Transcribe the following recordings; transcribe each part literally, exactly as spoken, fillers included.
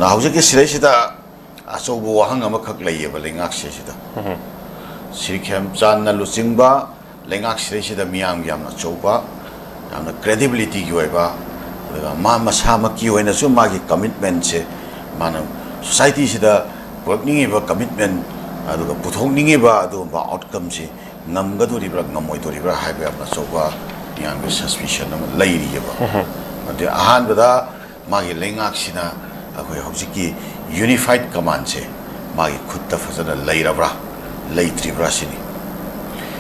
ꯍꯧꯖꯤꯛꯀꯤ ꯁꯤꯗꯩꯁꯤꯗ ꯑꯆꯧꯕ ꯋꯥꯍꯪ ꯑꯃꯈꯛ ꯂꯩꯌꯦꯕ ꯂꯩꯉꯥꯛꯁꯤꯗꯩꯁꯤꯗ꯫ ꯁ꯭ꯔꯤ ꯈꯦꯝꯆꯥꯟꯅ ꯂꯨꯆꯤꯡꯕ ꯂꯩꯉꯥꯛꯁꯤꯗꯩꯁꯤꯗ ꯃꯤꯌꯥꯝꯒꯤ ꯌꯥꯝꯅ ꯑꯆꯧꯕ, ꯌꯥꯝꯅ ꯀ꯭ꯔꯦꯗꯤꯕꯤꯂꯤꯇꯤꯒꯤ ꯑꯣꯏꯕ, ꯑꯗꯨꯒ ꯃꯥ ꯃꯁꯥꯃꯛꯀꯤ ꯑꯣꯏꯅꯁꯨ ꯃꯥꯒꯤ ꯀꯃꯤꯠꯃꯦꯟꯁꯦ, ꯃꯥꯅ ꯁꯣꯁꯥꯏꯇꯤꯁꯤꯗ ꯄꯨꯔꯛꯅꯤꯡꯉꯤꯕ ꯀꯃꯤꯠꯃꯦꯟ, ꯑꯗꯨꯒ ꯄꯨꯊꯣꯛꯅꯤꯡꯉꯤꯕ ꯑꯗꯨꯒꯨꯝꯕ ꯑꯥꯎꯠꯀꯝꯁꯤ ꯉꯝꯒꯗꯣꯔꯤꯕ꯭ꯔꯥ ꯉꯝꯃꯣꯏꯗꯣꯔꯤꯕ꯭ꯔꯥ ꯍꯥꯏꯕ ꯌꯥꯝꯅ ꯑꯆꯧꯕ ꯃꯤꯌꯥꯝꯒꯤ ꯁꯁꯄꯤꯁꯟ ꯑꯃ ꯂꯩꯔꯤꯑꯕ꯫ ꯑꯗꯨ ꯑꯍꯥꯟꯕꯗ ꯃꯥꯒꯤ ꯂꯩꯉꯥꯛꯁꯤꯅ ꯑꯩꯈꯣꯏ ꯍꯧꯖꯤꯛꯀꯤ ꯌꯨꯅꯤꯐꯥꯏꯠ ꯀꯃꯥꯟꯁꯦ ꯃꯥꯒꯤ ꯈꯨꯠꯇ ꯐꯖꯅ ꯂꯩꯔꯕ꯭ꯔꯥ ꯂꯩꯇ꯭ꯔꯤꯕ꯭ꯔꯥ ꯁꯤꯅꯤ꯫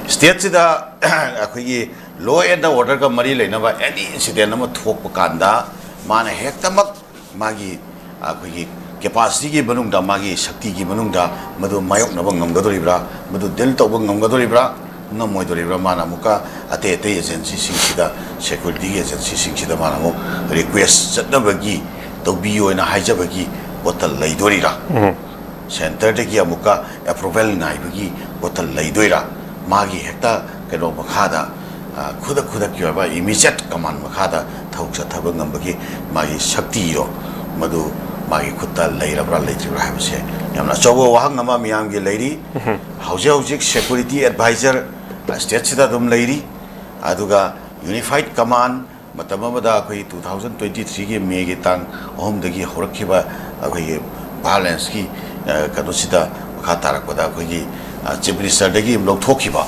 ꯁ꯭ꯇꯦꯠꯁꯤꯗ ꯑꯩꯈꯣꯏꯒꯤ ꯂꯣ ꯑꯦꯟ ꯑꯣꯔꯗꯔꯒ ꯃꯔꯤ ꯂꯩꯅꯕ ꯑꯦꯅꯤ ꯏꯟꯁꯤꯗꯦꯟ ꯑꯃ ꯊꯣꯛꯄ ꯀꯥꯟꯗ ꯃꯥꯅ ꯍꯦꯛꯇꯃꯛ ꯃꯥꯒꯤ ꯑꯩꯈꯣꯏꯒꯤ ꯀꯦꯄꯥꯁꯤꯇꯤꯒꯤ ꯃꯅꯨꯡꯗ, ꯃꯥꯒꯤ ꯁꯛꯇꯤꯒꯤ ꯃꯅꯨꯡꯗ ꯃꯗꯨ ꯃꯥꯌꯣꯛꯅꯕ ꯉꯝꯒꯗꯣꯔꯤꯕ꯭ꯔꯥ, ꯃꯗꯨ ꯗꯤꯜ ꯇꯧꯕ ꯉꯝꯒꯗꯣꯔꯤꯕ꯭ꯔꯥ, ꯉꯝꯃꯣꯏꯗꯣꯔꯤꯕ꯭ꯔꯥ, ꯃꯥꯅ ꯑꯃꯨꯛꯀ ꯑꯇꯩ ꯑꯇꯩ ꯑꯦꯖꯦꯟꯁꯤꯁꯤꯡꯁꯤꯗ, ꯁꯦꯀ꯭ꯌꯨꯔꯤꯇꯤꯒꯤ ꯑꯦꯖꯦꯟꯁꯤꯁꯤꯡꯁꯤꯗ ꯃꯥꯅ ꯑꯃꯨꯛ ꯔꯤꯀ꯭ꯋꯦꯁ ꯆꯠꯅꯕꯒꯤ, ꯇꯧꯕꯤꯌꯣꯅ ꯍꯥꯏꯖꯕꯒꯤ ꯄꯣꯠꯇ ꯂꯩꯗꯣꯔꯤꯔꯥ? ꯁꯦꯟꯇꯔꯗꯒꯤ ꯑꯃꯨꯛꯀ ꯑꯦꯄ꯭ꯔꯨꯚꯦꯜ ꯉꯥꯏꯕꯒꯤ ꯄꯣꯠꯇ ꯂꯩꯗꯣꯏꯔꯥ? ꯃꯥꯒꯤ ꯍꯦꯛꯇ ꯀꯩꯅꯣ ꯃꯈꯥꯗ, ꯑ, ꯈꯨꯗꯛ ꯈꯨꯗꯛꯀꯤ ꯑꯣꯏꯕ ꯏꯃꯤꯖꯦꯠ ꯀꯃꯥꯟ ꯃꯈꯥꯗ ꯊꯕꯛ ꯆꯠꯊꯕ ꯉꯝꯕꯒꯤ ꯃꯥꯒꯤ ꯁꯛꯇꯤꯗꯣ, ꯃꯗꯨ ꯃꯥꯒꯤ ꯈꯨꯠꯇ ꯂꯩꯔꯕ꯭ꯔꯥ ꯂꯩꯇ꯭ꯔꯤꯕ꯭ꯔꯥ ꯍꯥꯏꯕꯁꯦ ꯌꯥꯝꯅ ꯑꯆꯧꯕ ꯋꯥꯍꯪ ꯑꯃ ꯃꯤꯌꯥꯝꯒꯤ ꯂꯩꯔꯤ꯫ ꯍꯧꯖꯤꯛ ꯍꯧꯖꯤꯛ ꯁꯦꯀ꯭ꯌꯨꯔꯤꯇꯤ ꯑꯦꯗꯚꯥꯏꯖꯔ ꯁ꯭ꯇꯦꯠꯁꯤꯗ ꯑꯗꯨꯝ ꯂꯩꯔꯤ꯫ ꯑꯗꯨꯒ ꯌꯨꯅꯤꯐꯥꯏꯠ ꯀꯃꯥꯟ, ꯃꯇꯝ ꯑꯃꯗ ꯑꯩꯈꯣꯏ ꯇꯨ ꯊꯥꯎꯖꯟ ꯇ꯭ꯋꯦꯟꯇꯤ ꯊ꯭ꯔꯤꯒꯤ ꯃꯦꯒꯤ ꯇꯥꯡ ꯑꯍꯨꯝꯗꯒꯤ ꯍꯧꯔꯛꯈꯤꯕ ꯑꯩꯈꯣꯏꯒꯤ ꯚꯥꯏꯑꯣꯂꯦꯟꯁꯀꯤ, ꯑ, ꯀꯩꯅꯣꯁꯤꯗ ꯃꯈꯥ ꯇꯥꯔꯛꯄꯗ ꯑꯩꯈꯣꯏꯒꯤ, ꯑ, ꯆꯤꯐ ꯃꯤꯅꯤꯁꯇꯔꯗꯒꯤ ꯂꯧꯊꯣꯛꯈꯤꯕ,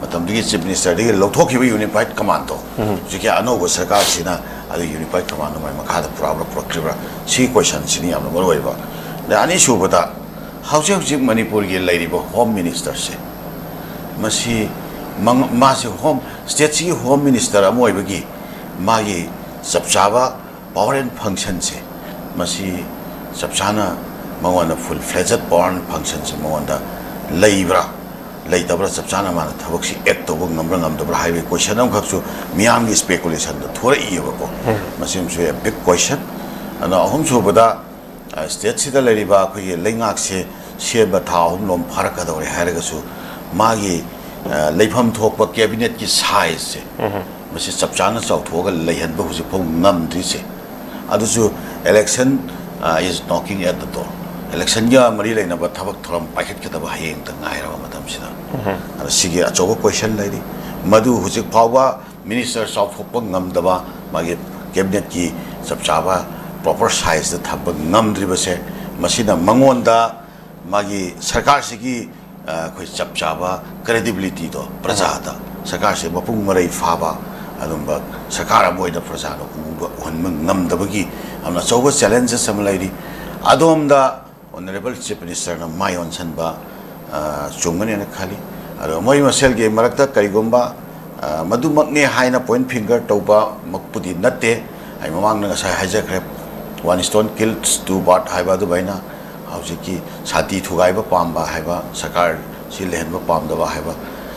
ꯃꯇꯝꯗꯨꯒꯤ ꯆꯤꯐ ꯃꯤꯅꯤꯁꯇꯔꯗꯒꯤ ꯂꯧꯊꯣꯛꯈꯤꯕ ꯌꯨꯅꯤꯐꯥꯏꯠ ꯀꯃꯥꯟꯗꯣ ꯍꯧꯖꯤꯛꯀꯤ ꯑꯅꯧꯕ ꯁꯔꯀꯥꯔꯁꯤꯅ ꯑꯗꯨ ꯌꯨꯅꯤꯐꯥꯏꯠ ꯀꯃꯥꯟꯗꯣ ꯃꯥꯏ ꯃꯈꯥꯗ ꯄꯨꯔꯛꯄ꯭ꯔꯥ ꯄꯨꯔꯛꯇ꯭ꯔꯤꯕ꯭ꯔꯥ, ꯁꯤꯒꯤ ꯀꯣꯏꯁꯟꯁꯤꯅꯤ ꯌꯥꯝꯅ ꯃꯔꯨ ꯑꯣꯏꯕ꯫ ꯑꯗ ꯑꯅꯤꯁꯨꯕꯗ, ꯍꯧꯖꯤꯛ ꯍꯧꯖꯤꯛ ꯃꯅꯤꯄꯨꯔꯒꯤ ꯂꯩꯔꯤꯕ ꯍꯣꯝ ꯃꯤꯅꯤꯁꯇꯔꯁꯦ, ꯃꯁꯤ ꯃꯪ-, ꯃꯥꯁꯤ ꯍꯣꯝ, ꯁ꯭ꯇꯦꯠꯁꯤꯒꯤ ꯍꯣꯝ ꯃꯤꯅꯤꯁꯇꯔ ꯑꯃ ꯑꯣꯏꯕꯒꯤ ꯃꯥꯒꯤ ꯆꯞ ꯆꯥꯕ ꯄꯋꯥꯔ ꯑꯦꯟ ꯐꯪꯁꯟꯁꯦ, ꯃꯁꯤ ꯆꯞ ꯆꯥꯅ ꯃꯉꯣꯟꯗ ꯐꯨꯜ ꯐ꯭ꯂꯦꯖꯠ ꯄꯋꯥꯔ ꯑꯦꯟ ꯐꯪꯁꯟꯁꯦ ꯃꯉꯣꯟꯗ ꯂꯩꯕ꯭ꯔꯥ ꯂꯩꯇꯕ꯭ꯔꯥ, ꯆꯞ ꯆꯥꯅ ꯃꯥꯅ ꯊꯕꯛꯁꯤ ꯑꯦꯛ ꯇꯧꯕ ꯉꯝꯕ꯭ꯔꯥ ꯉꯝꯗꯕ꯭ꯔꯥ ꯍꯥꯏꯕꯒꯤ ꯀꯣꯏꯁꯟ ꯑꯃꯈꯛꯁꯨ ꯃꯤꯌꯥꯝꯒꯤ ꯁ꯭ꯄꯦꯀꯨꯂꯦꯁꯟꯗ ꯊꯣꯔꯛꯏꯑꯕꯀꯣ꯫ ꯃꯁꯤꯃꯁꯨ a big question꯫ ꯑꯗꯣ ꯑꯍꯨꯝꯁꯨꯕꯗ, ꯑ, ꯁ꯭ꯇꯦꯠꯁꯤꯗ ꯂꯩꯔꯤꯕ ꯑꯩꯈꯣꯏꯒꯤ ꯂꯩꯉꯥꯛꯁꯦ ꯁꯦꯝꯕ ꯊꯥ ꯑꯍꯨꯝꯂꯣꯝ ꯐꯥꯔꯛꯀꯗꯧꯔꯦ ꯍꯥꯏꯔꯒꯁꯨ ꯃꯥꯒꯤ, ꯑ, ꯂꯩꯐꯝ ꯊꯣꯛꯄ ꯀꯦꯕꯤꯅꯦꯠꯀꯤ ꯁꯥꯏꯖꯁꯦ, ꯃꯁꯤ ꯆꯞ ꯆꯥꯅ ꯆꯥꯎꯊꯣꯛꯑꯒ ꯂꯩꯍꯟꯕ ꯍꯧꯖꯤꯛꯐꯥꯎ ꯉꯝꯗ꯭ꯔꯤꯁꯦ, ꯑꯗꯨꯁꯨ election uh, is knocking at the door. Electionꯒ ꯃꯔꯤ ꯂꯩꯅꯕ ꯊꯕꯛ ꯊꯧꯔꯝ ꯄꯥꯏꯈꯠꯀꯗꯕ ꯍꯌꯦꯡꯇ ꯉꯥꯏꯔꯕ ꯃꯇꯝꯁꯤꯗ, ꯑꯗ ꯁꯤꯒꯤ ꯑꯆꯧꯕ question ꯂꯩꯔꯤ꯫ ꯃꯗꯨ ꯍꯧꯖꯤꯛ ꯐꯥꯎꯕ minister ꯆꯥꯎꯊꯣꯛꯄ ꯉꯝꯗꯕ, ꯃꯥꯒꯤ cabinetꯀꯤ ꯆꯞ ꯆꯥꯕ proper sizeꯇ ꯊꯝꯕ ꯉꯝꯗ꯭ꯔꯤꯕꯁꯦ, ꯃꯁꯤꯅ ꯃꯉꯣꯟꯗ ꯃꯥꯒꯤ ꯁꯔꯀꯥꯔꯁꯤꯒꯤ, ꯑ, ꯑꯩꯈꯣꯏ ꯆꯞ ꯆꯥꯕ credibilityꯗꯣ ꯄ꯭ꯔꯖꯥꯗ, ꯁꯔꯀꯥꯔꯁꯦ ꯃꯄꯨꯡ ꯃꯔꯩ ꯐꯥꯕ ꯑꯗꯨꯝꯕ ꯁꯔꯀꯥꯔ ꯑꯃ ꯑꯣꯏꯅ ꯄ꯭ꯔꯖꯥꯅ ꯎꯕ, ꯎꯍꯟꯕ ꯉꯝꯗꯕꯒꯤ ꯌꯥꯝꯅ ꯑꯆꯧꯕ challenges ꯑꯃ ꯂꯩꯔꯤ꯫ ꯑꯗꯣꯝꯗ Honourable Chief Ministerꯅ ꯃꯥꯏ ꯑꯣꯟꯁꯤꯟꯕ, ꯑ, ꯆꯨꯝꯒꯅꯦꯅ ꯈꯜꯂꯤ꯫ ꯑꯗꯣ ꯃꯣꯏ ꯃꯁꯦꯜꯒꯤ ꯃꯔꯛꯇ ꯀꯔꯤꯒꯨꯝꯕ, ꯑ, ꯃꯗꯨꯃꯛꯅꯦ ꯍꯥꯏꯅ point finger ꯇꯧꯕꯃꯛꯄꯨꯗꯤ ꯅꯠꯇꯦ꯫ ꯑꯩ ꯃꯃꯥꯡꯗ ꯉꯁꯥꯏ ꯍꯥꯏꯖꯈ꯭ꯔꯦ, "One stone kills two bird" ꯍꯥꯏꯕ ꯑꯗꯨꯃꯥꯏꯅ ꯍꯧꯖꯤꯛꯀꯤ ꯁꯥꯟꯇꯤ ꯊꯨꯒꯥꯏꯕ ꯄꯥꯝꯕ ꯍꯥꯏꯕ ꯁꯔꯀꯥꯔꯁꯤ ꯂꯩꯍꯟꯕ ꯄꯥꯝꯗꯕ ꯍꯥꯏꯕ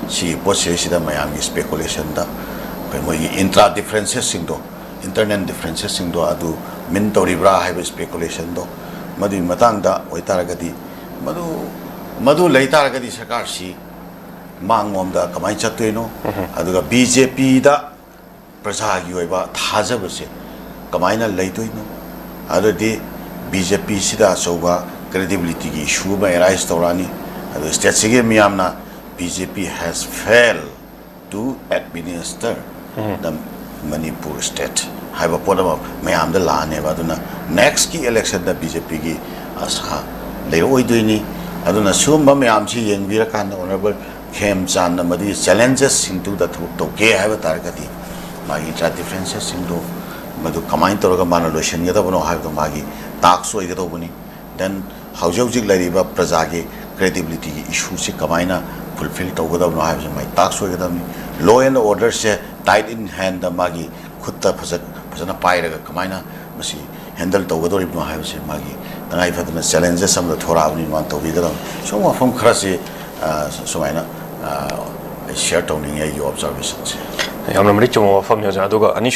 ꯁꯤꯒꯤ ꯄꯣꯠꯁꯤꯗꯩꯁꯤꯗ ꯃꯌꯥꯝꯒꯤ speculationꯗ ꯑꯩꯈꯣꯏ ꯃꯣꯏꯒꯤ intra differences ꯁꯤꯡꯗꯣ, internal differences ꯁꯤꯡꯗꯣ ꯑꯗꯨ mean ꯇꯧꯔꯤꯕ꯭ꯔꯥ ꯍꯥꯏꯕ speculationꯗꯣ, ꯃꯗꯨꯒꯤ ꯃꯇꯥꯡꯗ ꯑꯣꯏꯇꯥꯔꯒꯗꯤ, ꯃꯗꯨ, ꯃꯗꯨ ꯂꯩ ꯇꯥꯔꯒꯗꯤ ꯁꯔꯀꯥꯔꯁꯤ ꯃꯥꯡꯂꯣꯝꯗ ꯀꯃꯥꯏꯅ ꯆꯠꯇꯣꯏꯅꯣ? ꯑꯗꯨꯒ BJPꯗ ꯄ꯭ꯔꯖꯥꯒꯤ ꯑꯣꯏꯕ ꯊꯥꯖꯕꯁꯦ ꯀꯃꯥꯏꯅ ꯂꯩꯗꯣꯏꯅꯣ? ꯑꯗꯨꯗꯤ BJPꯁꯤꯗ ꯑꯆꯧꯕ credibilityꯒꯤ issue ꯑꯃ arise ꯇꯧꯔꯛꯑꯅꯤ꯫ ꯑꯗꯨ stateꯁꯤꯒꯤ ꯃꯤꯌꯥꯝꯅ "BJP has failed to administer the Manipur state" ꯍꯥꯏꯕ ꯄꯣꯠ ꯑꯃ ꯃꯌꯥꯝꯗ ꯂꯥꯛꯑꯅꯦꯕ꯫ ꯑꯗꯨꯅ nextꯀꯤ electionꯗ BJPꯒꯤ ꯑꯁꯥ ꯂꯩꯔꯛꯑꯣꯏꯗꯣꯏꯅꯤ꯫ ꯑꯗꯨꯅ ꯁꯤꯒꯨꯝꯕ ꯃꯌꯥꯝꯁꯤ ꯌꯦꯡꯕꯤꯔꯀꯥꯟꯗ Honourable ꯈꯦꯝꯆꯥꯟꯅ ꯃꯗꯨꯒꯤ challengesꯁꯤꯡꯗꯨꯗ ꯊꯕꯛ ꯇꯧꯒꯦ ꯍꯥꯏꯕ ꯇꯥꯔꯒꯗꯤ, ꯃꯥꯒꯤ intra differences ꯁꯤꯡꯗꯨ ꯃꯗꯨ ꯀꯃꯥꯏꯅ ꯇꯧꯔꯒ ꯃꯥꯅ ꯂꯣꯏꯁꯤꯟꯒꯗꯕꯅꯣ ꯍꯥꯏꯕꯗꯣ ꯃꯥꯒꯤ task ꯑꯣꯏꯒꯗꯧꯕꯅꯤ꯫ Then ꯍꯧꯖꯤꯛ ꯍꯧꯖꯤꯛ ꯂꯩꯔꯤꯕ ꯄ꯭ꯔꯖꯥꯒꯤ credibilityꯒꯤ issueꯁꯤ ꯀꯃꯥꯏꯅ fulfill ꯇꯧꯒꯗꯕꯅꯣ ꯍꯥꯏꯕꯁꯤ ꯃꯥꯒꯤ task ꯑꯣꯏꯒꯗꯕꯅꯤ꯫ Law and orderꯁꯦ tight in handꯗ ꯃꯥꯒꯤ ꯈꯨꯠꯇ ꯐꯖ-, ꯐꯖꯅ ꯄꯥꯏꯔꯒ ꯀꯃꯥꯏꯅ ꯃꯁꯤ handle ꯇꯧꯒꯗꯧꯔꯤꯕꯅꯣ ꯍꯥꯏꯕꯁꯤ ꯃꯥꯒꯤ ꯇꯉꯥꯏ ꯐꯗꯅ challenges ꯑꯃꯗ ꯊꯣꯔꯛꯑꯕꯅꯤ꯫ ꯃꯥꯅ ꯇꯧꯕꯤꯒꯗꯕꯅꯤ꯫ ꯁꯨꯝꯕ ꯋꯥꯐꯝ ꯈꯔꯁꯤ, ꯑ, ꯁꯨꯃꯥꯏꯅ, ꯑ, ꯑꯩ share ꯇꯧꯅꯤꯡꯉꯤ ꯑꯩꯒꯤ observationꯁꯦ꯫ ꯌꯥꯝꯅ ꯃꯔꯤꯛ ꯆꯨꯝꯕ ꯋꯥꯐꯝꯅꯤ, ꯑꯣꯖꯥ꯫ ꯑꯗꯨꯒ ꯑꯅꯤꯁꯨꯕ